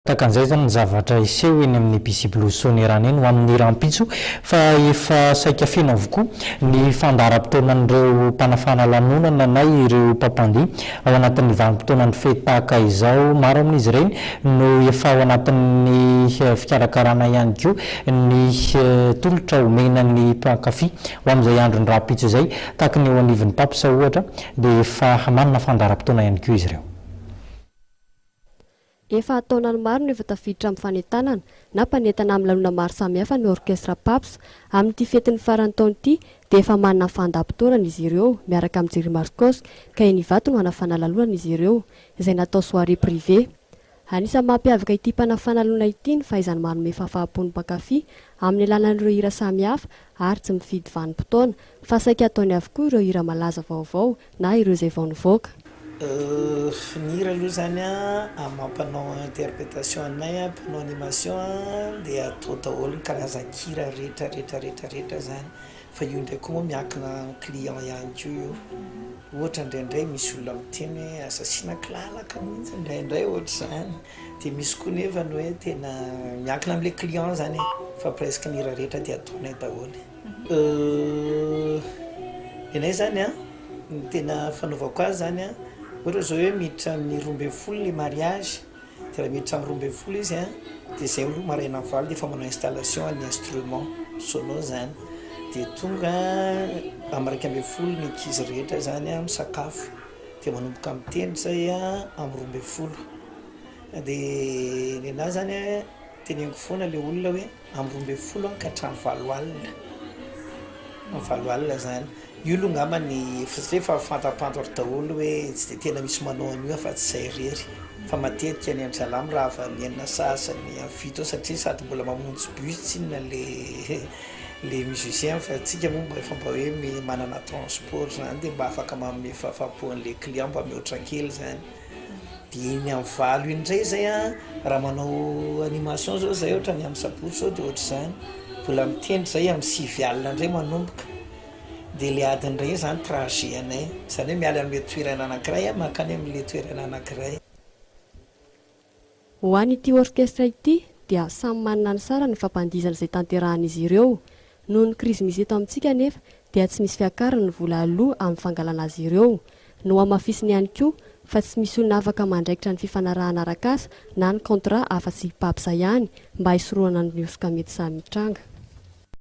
Tahaka an'izay izany ny zavatra hiseho eny amin'ny BC Blues Soanierana eny ho amin'ny rahampitso fa efa saika feno avokoa ny fandaharam-potoanan'ireo mpanafana lanonana na ireo mpampandihy ao anatin'ny vanim-potoanan'ny fety tahaka izao. Maro amin'izy ireny no efa ao anatin'ny fikarakarana ihany koa ny tolotra omena ny mpankafy ho amin'izay andron'ny rahampitso izay. Tahaka ny eo anivon'ny Paps ohatra dia efa manana fandaharam-potoana ihany koa izy ireo. Efa an-taonany maro no efa tafiditra amin'ny fanentanana na mpanentana amin'ny lanonana maro samihafa ny Orchestre Paps. Amin'ity fetin'ny faran'ny taona ity dia efa manana ny fandaharam-potoanany izy ireo miaraka amin'i Jerry Marcos ka eny Ivato no hanafana lanonana izy ireo, izay natao soirée privée. Anisan'ny mampiavaka ity mpanafana lanonana ity ny fahaizany manome fahafaham-po ny mpankafy amin'ny alalan'ireo hira samihafa ary tsy mifidy vanim-potoana fa saika ataony avokoa ireo hira malaza vaovao na ireo izay vao nivoaka. Ny hira aloha zany an, amin'ny maha mpanao interprétation anay an, mpanao animation an, dia atao daholo ny karazan-kira rehetra rehetra rehetra rehetra zany, fa io indray koa moa miankina amin'ny client ihany koa io, ohatra indraindray misy olona miteny hoe aza asiana kilalaka mihitsy indraindray ohatr'izany, dia misy koa nefa ny hoe tena miankina amin'ilay client zany e, fa presque ny hira rehetra dia ataonay daholo. Ny anay zany an, ny tena fanaovako azy zany an, ohatra zao hoe miditra amin'ny 12 le mariage, de raha miditra amin'ny 12 izy an, de zay aloha maraina amin'ny 8 de efa manao installation ny instrument sono zany, de tonga amin'ny 11 ny ankizy rehetra zany an misakafo, de manomboka mitendry zay an amin'ny 12, de ny anahy zany an teneniko foana le olona hoe amin'ny 12 an ka hatramin'ny 8 alina, amin'ny 8 alina zany, io aloha angamba ny satria efa fantapantatra daholo hoe tsy de tena misy manao an'io afa-tsy zay irery, fa matetika ny an-dry zalahy mirava amin'ny 6 sasany, amin'ny 7 eo satria sady mbola mamonjy bus tsinona le le musicien fa antsika moa mba efa mba hoe manana transport zany de mba afaka manome fahafahampo an'le client mba mihoatra kely zany. Dia iny amin'ny 8 iny indray zay an, raha manao animation zao zay ohatra ny amin'ny sabotsy zao dia ohatr'izany, mbola mitendry zay amin'ny 9 alina indray manomboka, dia le adiny iray iny zany trajet anay, izany hoe miala amin'le toerana anankiray an mankany amin'le toerana anankiray. Ho an'ity orchestre ity dia samy manana ny sarany ny fampandihizana izay tanterahan'izy ireo. Noho ny krizy misy eto amintsika anefa dia tsy misy fiakarany ny vola aloa amin'ny fangalana azy ireo. Nohamafisiny ihany koa fa tsy misy olona afaka mandraikitra ny fifanarahana arak'asa na ny contrat afa-tsy i Paps ihany mba hisorohana ny hosoka mety samy hitranga.